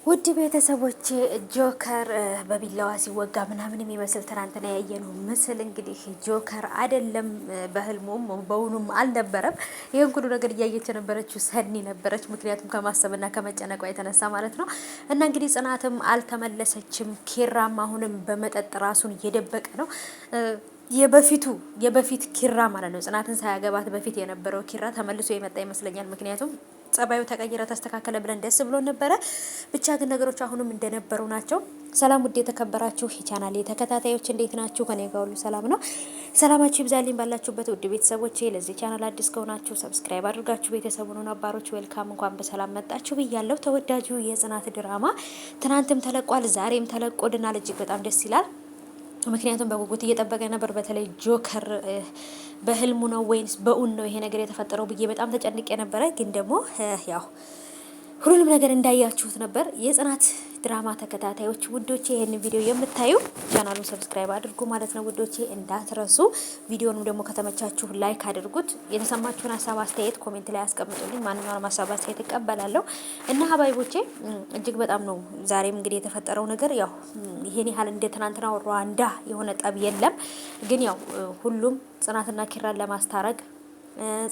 ውድ ቤተሰቦቼ ጆከር በቢላዋ ሲወጋ ምናምን የሚመስል ትናንትና ያየነው ምስል እንግዲህ ጆከር አይደለም፣ በህልሙም በውኑም አልነበረም። ይህን ሁሉ ነገር እያየች የነበረችው ሰኒ ነበረች። ምክንያቱም ከማሰብና ከመጨነቋ የተነሳ ማለት ነው። እና እንግዲህ ጽናትም አልተመለሰችም። ኪራም አሁንም በመጠጥ ራሱን እየደበቀ ነው። የበፊቱ የበፊት ኪራ ማለት ነው። ጽናትን ሳያገባት በፊት የነበረው ኪራ ተመልሶ የመጣ ይመስለኛል። ምክንያቱም ጸባዩ ተቀየረ፣ ተስተካከለ ብለን ደስ ብሎ ነበረ። ብቻ ግን ነገሮች አሁንም እንደነበሩ ናቸው። ሰላም ውድ የተከበራችሁ የቻናሌ ተከታታዮች እንዴት ናችሁ? ከኔ ጋር ሁሉ ሰላም ነው። ሰላማችሁ ይብዛልኝ ባላችሁበት ውድ ቤተሰቦቼ። ለዚህ ቻናል አዲስ ከሆናችሁ subscribe አድርጋችሁ ቤተሰቡን ነባሮች welcome፣ እንኳን በሰላም መጣችሁ ብያለሁ። ተወዳጁ የጽናት ድራማ ትናንትም ተለቋል፣ ዛሬም ተለቆልናል። እጅግ በጣም ደስ ይላል። ምክንያቱም በጉጉት እየጠበቀ ነበር። በተለይ ጆከር በህልሙ ነው ወይንስ በእውን ነው ይሄ ነገር የተፈጠረው ብዬ በጣም ተጨንቄ ነበረ። ግን ደግሞ ያው ሁሉንም ነገር እንዳያችሁት ነበር። የጽናት ድራማ ተከታታዮች ውዶቼ፣ ይህን ቪዲዮ የምታዩ ቻናሉን subscribe አድርጉ ማለት ነው ውዶቼ፣ እንዳትረሱ። ቪዲዮንም ደግሞ ከተመቻችሁ like አድርጉት። የተሰማችሁን ሀሳብ አስተያየት comment ላይ አስቀምጡልኝ። ማንኛውንም ሀሳብ አስተያየት እቀበላለሁ እና ሀባይቦቼ እጅግ በጣም ነው ዛሬም እንግዲህ የተፈጠረው ነገር ያው ይሄን ያህል እንደ ትናንትናው ሩዋንዳ የሆነ ጠብ የለም። ግን ያው ሁሉም ጽናትና ኪራን ለማስታረቅ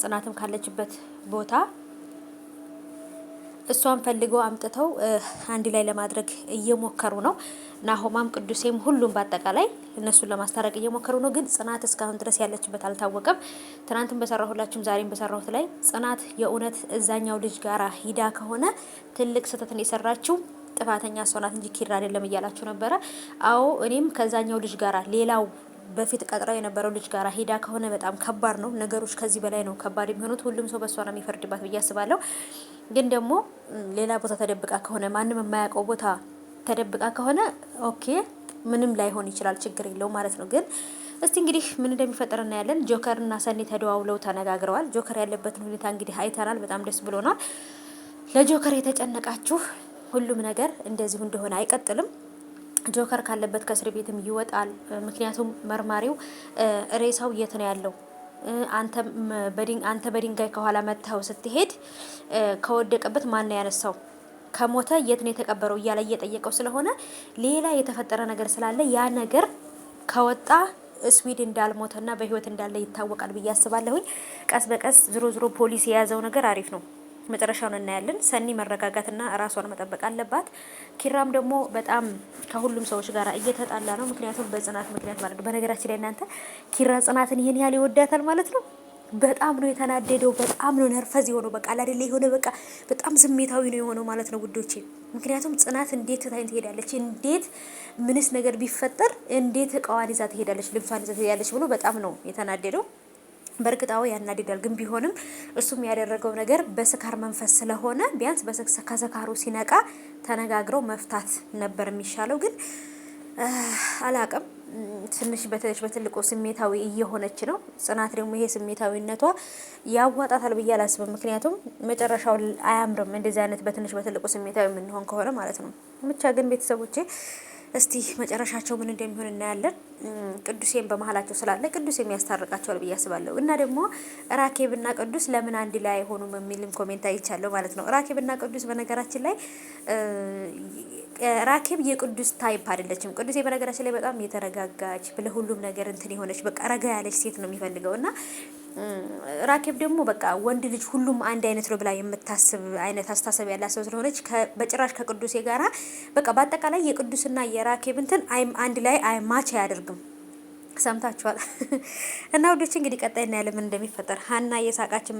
ጽናትም ካለችበት ቦታ እሷን ፈልገው አምጥተው አንድ ላይ ለማድረግ እየሞከሩ ነው። ናሆማም ቅዱሴም ሁሉም በአጠቃላይ እነሱን ለማስታረቅ እየሞከሩ ነው። ግን ጽናት እስካሁን ድረስ ያለችበት አልታወቀም። ትናንትም በሰራሁላችሁም ዛሬም በሰራሁት ላይ ጽናት የእውነት እዛኛው ልጅ ጋራ ሂዳ ከሆነ ትልቅ ስህተትን የሰራችው ጥፋተኛ እሷ ናት እንጂ ኪራ አይደለም እያላችሁ ነበረ። አዎ እኔም ከዛኛው ልጅ ጋራ ሌላው በፊት ቀጥረው የነበረው ልጅ ጋር ሄዳ ከሆነ በጣም ከባድ ነው። ነገሮች ከዚህ በላይ ነው ከባድ የሚሆኑት። ሁሉም ሰው በእሷ ነው የሚፈርድባት ብዬ አስባለሁ። ግን ደግሞ ሌላ ቦታ ተደብቃ ከሆነ ማንም የማያውቀው ቦታ ተደብቃ ከሆነ okay ምንም ላይሆን ይችላል፣ ችግር የለው ማለት ነው። ግን እስቲ እንግዲህ ምን እንደሚፈጠር እናያለን። ጆከር እና ሰኒ ተደዋውለው ተነጋግረዋል። ጆከር ያለበትን ሁኔታ እንግዲህ አይተናል። በጣም ደስ ብሎናል። ለጆከር የተጨነቃችሁ ሁሉም ነገር እንደዚሁ እንደሆነ አይቀጥልም። ጆከር ካለበት ከእስር ቤትም ይወጣል። ምክንያቱም መርማሪው ሬሳው የት ነው ያለው? አንተ በድንጋይ ከኋላ መጥተው ስትሄድ ከወደቀበት ማን ነው ያነሳው? ከሞተ የት ነው የተቀበረው? እያለ እየጠየቀው ስለሆነ ሌላ የተፈጠረ ነገር ስላለ ያ ነገር ከወጣ ስዊድ እንዳልሞተና በህይወት እንዳለ ይታወቃል ብዬ አስባለሁኝ። ቀስ በቀስ ዝሮ ዝሮ ፖሊስ የያዘው ነገር አሪፍ ነው። መጨረሻውን እናያለን። ሰኒ መረጋጋትና ራሷን መጠበቅ አለባት። ኪራም ደግሞ በጣም ከሁሉም ሰዎች ጋር እየተጣላ ነው። ምክንያቱም በጽናት ምክንያት ማለት ነው። በነገራችን ላይ እናንተ ኪራ ጽናትን ይህን ያህል ይወዳታል ማለት ነው። በጣም ነው የተናደደው። በጣም ነው nervous የሆነው። በቃ አይደለ የሆነ በቃ በጣም ስሜታዊ ነው የሆነው ማለት ነው ውዶቼ። ምክንያቱም ጽናት እንዴት ትታኝ ትሄዳለች? እንዴት ምንስ ነገር ቢፈጠር እንዴት እቃዋን ይዛ ትሄዳለች? ልብሷን ይዛ ትሄዳለች ብሎ በጣም ነው የተናደደው። በእርግጣው ያናድዳል። ግን ቢሆንም እሱም ያደረገው ነገር በስካር መንፈስ ስለሆነ ቢያንስ ከስካሩ ሲነቃ ተነጋግረው መፍታት ነበር የሚሻለው። ግን አላቅም ትንሽ በትንሽ በትልቁ ስሜታዊ እየሆነች ነው። ጽናት ደግሞ ይሄ ስሜታዊነቷ ያዋጣታል ብዬ አላስብም። ምክንያቱም መጨረሻው አያምርም፣ እንደዚህ አይነት በትንሽ በትልቁ ስሜታዊ የምንሆን ከሆነ ማለት ነው። ብቻ ግን ቤተሰቦቼ እስቲ መጨረሻቸው ምን እንደሚሆን እናያለን። ቅዱሴን በመሀላቸው ስላለ ቅዱሴም ያስታርቃቸዋል ብዬ አስባለሁ። እና ደግሞ ራኬብና ቅዱስ ለምን አንድ ላይ አይሆኑም የሚልም comment አይቻለሁ ማለት ነው። ራኬብና ቅዱስ በነገራችን ላይ ራኬብ የቅዱስ type አይደለችም። ቅዱሴ በነገራችን ላይ በጣም የተረጋጋች ለሁሉም ነገር እንትን የሆነች በቃ ረጋ ያለች ሴት ነው የሚፈልገው እና ራኬብ ደግሞ በቃ ወንድ ልጅ ሁሉም አንድ አይነት ነው ብላ የምታስብ አይነት አስተሳሰብ ያላት ሰው ስለሆነች በጭራሽ ከቅዱሴ ጋራ በቃ በአጠቃላይ የቅዱስና የራኬብ እንትን አንድ ላይ match አያደርግም። ሰምታችኋል። እና ውዶች እንግዲህ ቀጣይ እናያለን ምን እንደሚፈጠር። ሀና የሳቃችን